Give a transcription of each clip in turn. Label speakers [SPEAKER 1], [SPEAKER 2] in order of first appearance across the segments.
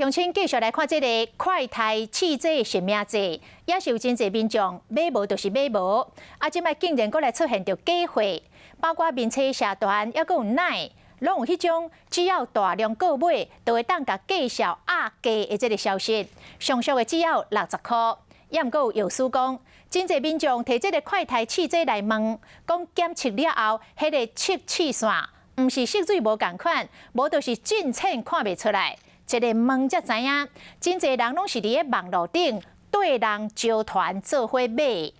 [SPEAKER 1] 鄉親繼續來看這個快篩試劑實名制，也是有真濟民眾買無就是買無，啊，這擺竟然閣來出現著假貨，包括面冊社團，抑閣有 LINE，攏有彼種只要大量購買，就會當共介紹壓價的這個消息，上俗的只要60箍。抑毋過有藥師講，真濟民眾提這個快篩試劑來問，講檢測了後，彼個測試線毋是色水無仝款，無就是真淺看袂出來。一个問才知影，真濟人攏是佇咧網路頂綴人招團做伙買。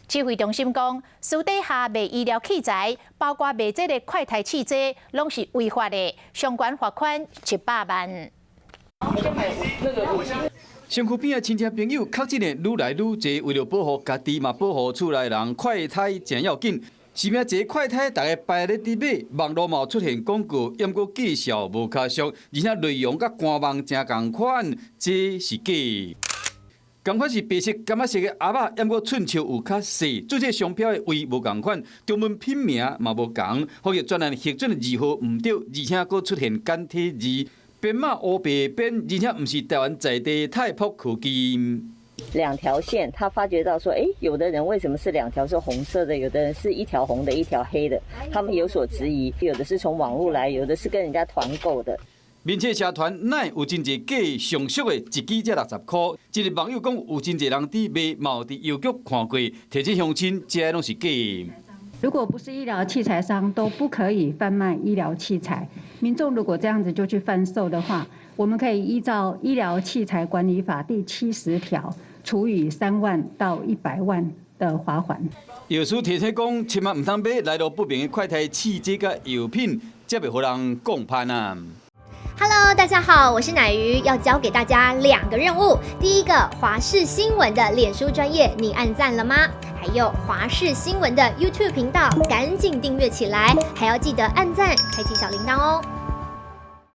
[SPEAKER 1] 指揮中心講，私底下賣醫療器材，包括賣這個快篩試劑，攏是違法的，相關罰款100萬。
[SPEAKER 2] 身軀邊的親戚朋友確診的愈來愈濟，為著保護家己嘛，保護厝內人，快篩誠要緊。實名制快篩，逐家排咧佇買，網路嘛有出現廣告，毋過介紹無較俗，而且內容佮官網誠仝款，這是假。仝款是白色、柑仔色的盒仔，毋過寸尺有較細，註冊商標的位無仝款，中文品名嘛無仝，予伊專案核准的字號毋對，而且閣出現簡體字，編碼烏白編，而且毋是台灣在地泰博科技。
[SPEAKER 3] 兩條線，他發覺到說，哎，有的人為什麼是兩條是紅色的，有的人是一條紅的，一條黑的，他們有所質疑。有的是從網路來，有的是跟人家團購的。
[SPEAKER 2] 面冊社團 LINE 有真濟假上俗的，一支才60箍。一個網友講，有真濟人佇賣，嘛有佇藥局看過，提醒鄉親，這攏是假。
[SPEAKER 4] 如果不是醫療器材商，都不可以販賣醫療器材。民眾如果這樣子就去販售的話，我們可以依照《醫療器材管理法》第70條，處以3萬到100萬的罰鍰。
[SPEAKER 2] 藥師提醒講，千萬毋通買來路不明的快篩試劑佮藥品，才袂予人摃判啊。
[SPEAKER 5] Hello，大家好，我是乃瑜，要交給大家兩個任務。第一個，華視新聞的臉書專頁，你按讚了嗎？還有華視新聞的 YouTube 頻道，趕緊訂閱起來，還要記得按讚，開啟小鈴鐺哦。